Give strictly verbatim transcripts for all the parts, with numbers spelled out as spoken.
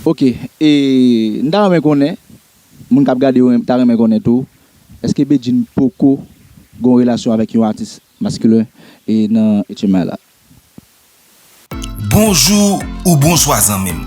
Ok, e m ta renmen konnen, moun k ap gade yo ta renmen konnen tou, èske Bedjine poko gen yon relasyon avèk yon atis maskilen e nan H M I la? Bonjou ou bonswa zanmi m.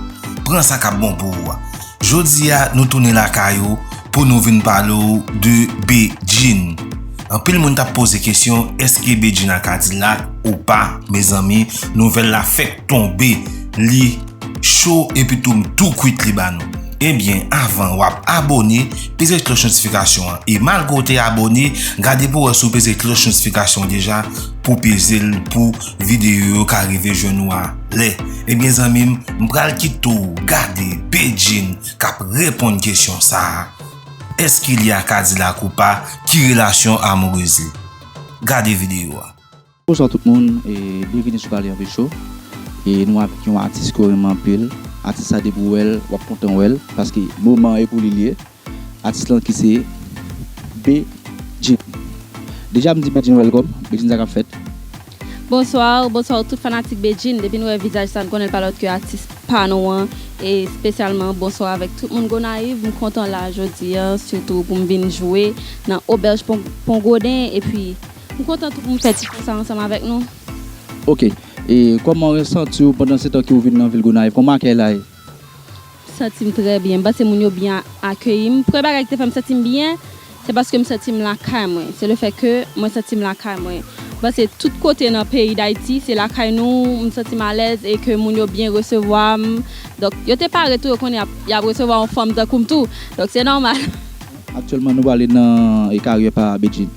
Pran sa k ap bon pou ou a. Jodi a nou tounen lakay ou pou nou vin pale w de Bedjine. Anpil moun t ap poze kesyon èske Bedjine a Kadilak ou pa, mezanmi, nouvèl la fèk tonbe. Li cho epi tou m tou kwit li ba nou. Ebyen, avan w ap abòne, peze kloch notifikasyon an. E malgre w te abòne, gade pou w wè si w peze kloch notifikasyon an deja pou peze l pou videyo yo ka rive jwenn ou alè. Ebyen zanmi m, m pral kite w gade Bedjine k ap reponn kesyon sa a. Èske li a Kadilak ou pa? Ki relasyon amourez li? Gade videyo a. Bonswa tout moun, e byenvini sou Pale Anpil Show. E nou avèk yon atis ke w renmen anpil. Atis sa depi w wè l, w ap kontan wè l, paske moman an e pou li li ye. Atis lan ki se Bedjine. Deja m di Bedjine welcome, Bedjine sa k ap fèt? Bonswa, bonswa tout fanatik Bedjine. Depi n wè vizaj sa n konnen l pa lòt ke atis pa nou an. E espesyalman bonswa avèk tout moun Gonayiv. M kontan la jodi a, sitou pou m vin jwe nan Obèj Pon Goden. Epi m kontan tou pou m fè ti kou sa ansanm avèk nou. Ok. E kòman w santi w pandan se tan ke w vin nan vil Gonayiv? Kòman akèy la ye? M santi m trè byen. M panse moun yo byen akeyi m. Premye bagay ki te fè m santi m byen, se paske m santi m lakay mwen. Se lefètke mwen santi m lakay mwen. M panse tout kote nan peyi Dayiti, se lakay nou, m santi m alèz e ke moun yo byen resevwa m. Donk, yo te pare tou, yo konnen y ap, y ap resevwa yon fanm tankou m tou. Donk, se nòmal. Aktyèlman, nou prale nan e, karyè pa Bedjine.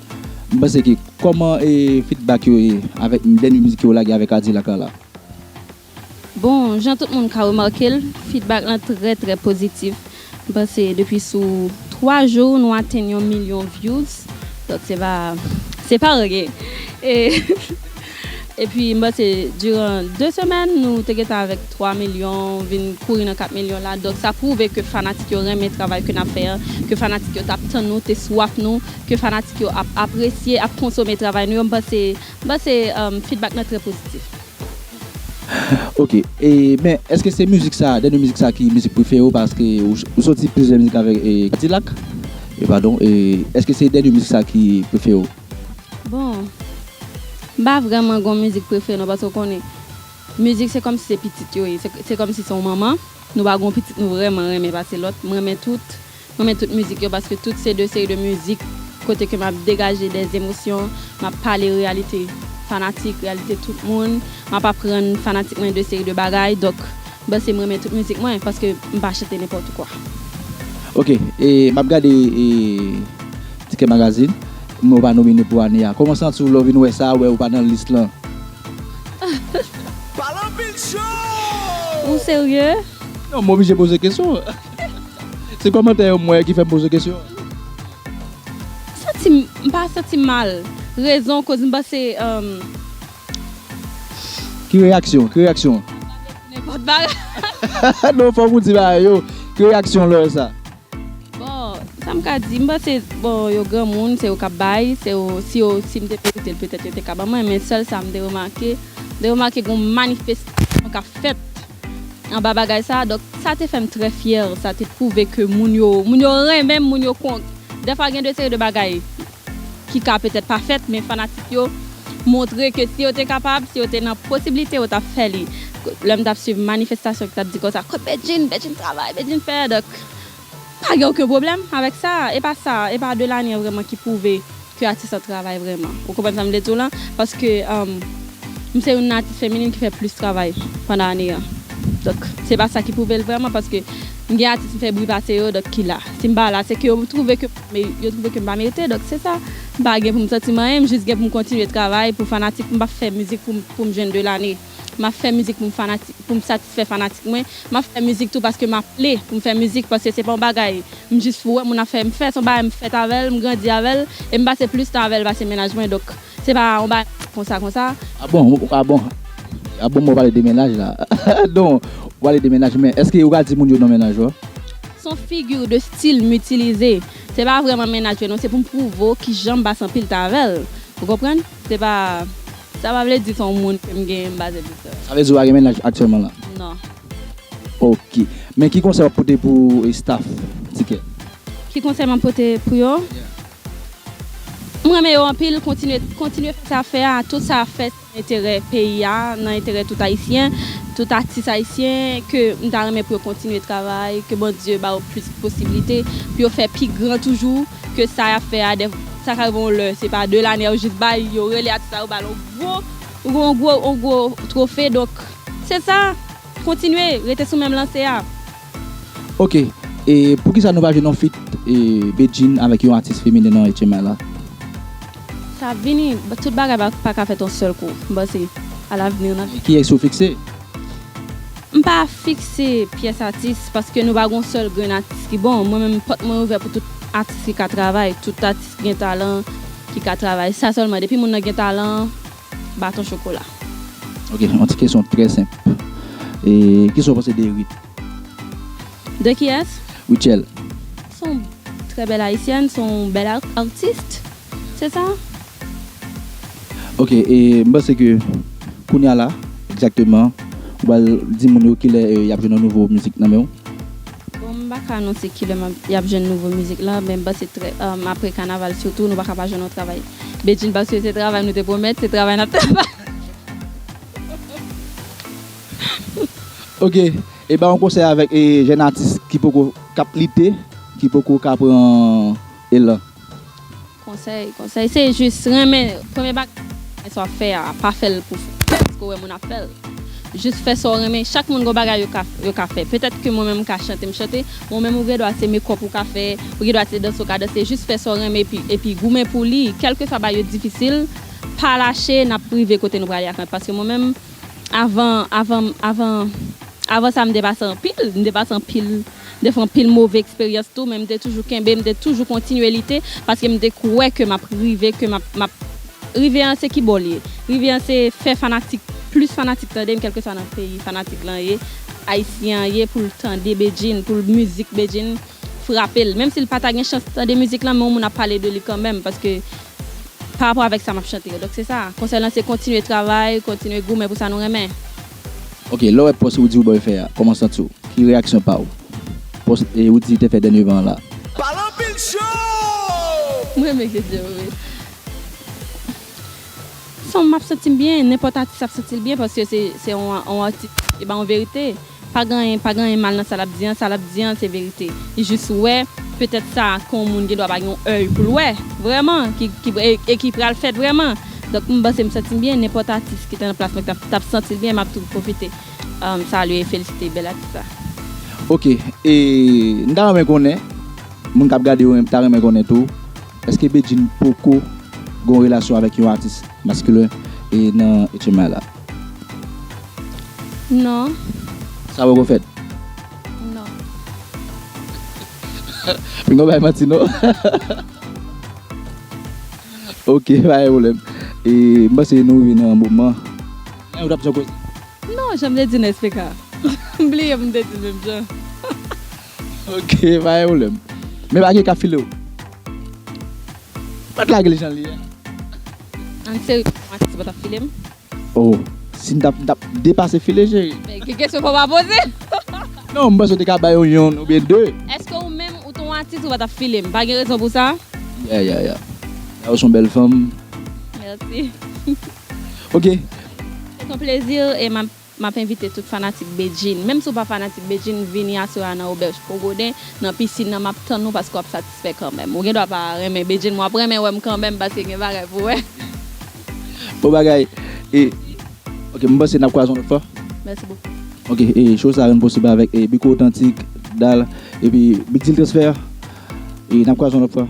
M panse ke kòman e feedback yo ye avèk dènye mizik ke w lage avèk Kadilak la? Bon, jan tout moun ka remake l, feedback lan trè trè pozitif. M panse depi sou twa jou nou atenn yon milyon views. Donk se pa se pa anyen. E epi m panse diran de semèn nou te gentan avèk twa milyon, vin kouri nan kat milyon la. Donk sa pwouve ke fanatik yo renmen travay ke n ap fè an, ke fanatik yo t ap tann nou, te swaf nou, ke fanatik yo ap apresye, ap konsome travay nou yo. M panse m panse feedback lan trè pozitif. Ok, e men èske se mizik sa, dènye mizik sa ki mizik prefere w paske ou, ou soti plizyè mizik avèk e, Kadilak? E padon, e èske se dènye mizik sa ki prefere w? Bon, m pa vrèman gon mizik prefere non paske w konnen mizik se kòmsi se pitit yo ye, se, se kòmsi se yon manman, nou pa gon pitit nou vrèman renmen pase lòt, m renmen tout. Mwen renmen tout mizik yo paske tout se de seri de mizik kote ke m ap degaje de emosyon, m ap pale reyalite fanatik, reyalite tout moun, m ap aprann fanatik mwen de seri de bagay, donk m panse m renmen tout mizik mwen paske m pa chante nenpòt kwa. Ok, e m ap gade e, Ticket Magazine, m wè w pa nomine pou ane a. Kòman w santi w lè w vin wè sa, wè ou pa nan lis lan? Pale anpil cho! Ou serye? Non, m oblije poze kesyon. Se kòmantè yo m wè ki fè m poze kesyon. Santi m, m pa santi m mal. Rezon koz m panse Ki reyaksyon? Ki reyaksyon? Nenpòt bagay. Non, fòk ou di bagay yo. Ki reyaksyon lè w wè sa? Bon, sa m ka di, m panse, bon, yo granmoun, se yo k ap bay, se yo, si yo, si m te merite l, petèt yo te ka ban mwen, men sèl sa m te remake, m te remake gon manifestasyon k ap fèt anba bagay sa, donk sa te fè m trè fyè, sa te pwouve ke moun yo, moun yo renmen m, moun yo kon, dèfwa gen de seri de bagay ki ka petèt pa fèt, men fanatik yo montre ke si yo te kapab, si yo te nan posiblite, yo t ap fè li. Lè m t ap swiv manifestasyon ki t ap di konsa, kot Bedjine, Bedjine travay, Bedjine fè, donk pa gen okenn pwoblèm avèk sa. E pa sa, e pa de lane an vrèman ki pwouve ke atis lan travay vrèman. Ou konprann sa m vle di w lan? Paske m se youn nan atis feminin ki fè plis travay pandan ane an. Donk se pa sa ki pwouve l vrèman paske m gen atis m fè bri pase yo, donk ki la. Si m pa la, se ke yo twouve ke, yo twouve ke m pa merite, donk se sa. M pa gen pou m santi m anyen, m jis gen pou m kontinye travay pou fanatik. M p ap fè mizik pou m, pou m jwenn de lane. M ap fè mizik pou m fanatik, pou m satisfè fanatik mwen. M ap fè mizik tou paske m aple pou m fè mizik, paske se pa yon bagay m jis wè moun ap fè, m fè, se yon bagay m fèt avè l, m grandi avè l, e m pase plis tan avè l pase mennaj mwen, donk se pa yon bagay konsa konsa. A bon, a bon, a bon, mwen pale de mennaj la. Non, ou pale de mennaj, men èske ou ka di moun yo non mennaj ou? Se yon figi de stil m itilize. Se pa vrèman mennaj mwen non, se pou m pwouve w kijan m pase anpil tan avè l. Ou konprann? Se pa, sa pa vle di se yon moun ke m gen, m pase plis tan. Sa vle di ou pa gen mennaj aktyèlman la? Non. Ok. Men ki konsèy w ap pote pou, e, staff Tikè? Ki konsèy m ap pote pou yo? M renmen yo anpil, kontinye, kontinye fè sa fè a, tout sa fè nan enterè peyi a, nan enterè tout ayisyen, tout atis ayisyen, ke m ta renmen pou yo kontinye travay, ke Bondye ba yo plis posiblite, pou yo fè pi gran toujou ke sa y ap fè a. Sa ka rive yon lè, se pa de lane yo jis bay, yo rele atis la, yo ba l yon gwo, yon gwo, yon gwo twofe, donk, se sa, kontinye, rete sou menm lanse a. Ok, e poukisa nou pa jwenn yon feat, e, Bedjine avèk yon atis feminen nan H M I la? Sa ap vini, tout bagay pa, pa ka fèt yon sèl kou, m panse, alavni n ap. Kiyès ou fikse? M pa fikse pyès atis, paske nou pa gon sèl grenn atis ki bon. Mwen menm, pòt mwen ouvè pou tout atis ki ka travay, tout atis ki gen talan, ki ka travay. Sa sèlman, depi moun nan gen talan, baton chokola. Ok, yon ti kesyon trè senp. E kisa w panse de Rit? De kiyès? Rutshelle. Se yon trè bèl ayisyèn, se yon bèl artis. Se sa. Ok, e m panse ke kounye a la, egzakteman, ou pral di moun yo kilè, e, y ap jwenn yon nouvo mizik nan men w. Bon, m pa ka anonse kilè m ap, y ap jwenn nouvo mizik la, men m panse trè, um, apre kanaval sitou, nou pa ka pa jwenn yon travay. Bedjine, paske se travay nou te pwomèt, se travay n ap travay. Ok, e ba yon konsèy avèk, e, jèn atis ki poko k ap lite, ki poko ka pran elan. Konsèy, konsèy, se jis renmen, premye bagay, renmen sa w ap fè a, pa fè l pou fè l, paske w wè moun ap fè l. Jis fè sa w renmen, chak moun gon bagay yo ka, yo ka fè. Petèt ke mwen menm m ka chante, m chante, mwen menm ou gen dwa se makeup ou ka fè, ou gen dwa se danse ou ka danse, jis fè sa w renmen epi, epi goumen pou li, kèlkeswa bagay yo difisil, pa lache, n ap rive kote nou prale a kanmenm. Paske mwen menm, avan, avan, avan, avan sa, m te pase anpil, m te pase anpil, m te fè anpil move eksperyans tou, men m te toujou kenbe, m te toujou kontinye lite, paske m te kwè ke m ap rive, ke m ap, m ap rive an se ki bò l ye. Rive an se fè fanatik, plis fanatik tande m, kèlkeswa nan peyi fanatik lan ye, ayisyen an ye, pou l tande Bedjine, pou l mizik Bedjine frape l. Menm si l pa ta gen chans tande mizik lan, men yon moun ap pale de li kanmenm, paske pa rapò avèk sa m ap chante yo. Donk se sa, konsèy lan se kontinye travay, kontinye goumen pou sa nou renmen. Ok, lè w wè pòs ou di w ba yo fè a, kòman w santi w? Ki reyaksyon pa w? Pòs, e, ou di te fè dènyeman an la. Pale anpil cho! M renmen kesyon wi. Fanm, m ap santi m byen, nenpòt atis ap santi l byen, paske se, se yon, yon atis, e ba yon verite. Pa gen anyen, pa gen anyen mal nan sa l ap di an, sa l ap di an se verite. Li jis wè, petèt sa ke yon moun gen dwa pa gen yon èy pou l wè, vrèman, ki, ki, e, e ki pral fèt vrèman. Donk, m panse m santi m byen, nenpòt atis ki te nan plas mwen t ap, t ap santi l byen, m ap tou pwofite, um, salye e felisite bèl atis la. Ok, e, m ta renmen konnen, moun k ap gade yo ta renmen konnen tou, èske Bedjine poko gen yon relasyon avèk yon atis maskilen e nan H M I la? Non. Sa poko fèt? Non. Pinga w bay manti non. Ok, pa gen pwoblèm. E m panse nou rive nan moman. Ou t ap di yon koze? Non, jan m te di nan S P K. M bliye pou m te di l menm jan. Ok, pa gen pwoblèm. Men pa gen k ap file w. Pa t lage l jan l ye a. An seri yon atis pa t ap file m. Oh, si m t ap, m t ap depase file, cheri. Men ki kesyon fò w pa poze? Non, m panse w te ka bay yon yonn oubyen de. Èske ou menm ou t yon atis ou pa t ap file m? Pa gen rezon pou sa? Ya, ya, ya. Ya, ou se yon bèl fanm. Mèsi. Ok. Se yon plezi e m ap M ap envite tout fanatik Bedjine. Menm si w pa fanatik Bedjine, vini aswè a nan Obèj Pogoden, nan pisin nan, m ap tann ou paske w ap satisfè kanmenm. Ou gen dwa pa renmen Bedjine, men w ap renmen wè m kanmenm paske gen bagay pou wè. Bon bagay. E, ok, m panse n ap kwaze yon lòt fwa. Mèsi bokou. Ok, e show sa rann posib avèk, e, Biko Otantik, Dal, epi Big Deal Transfer. E n ap kwaze yon lòt fwa.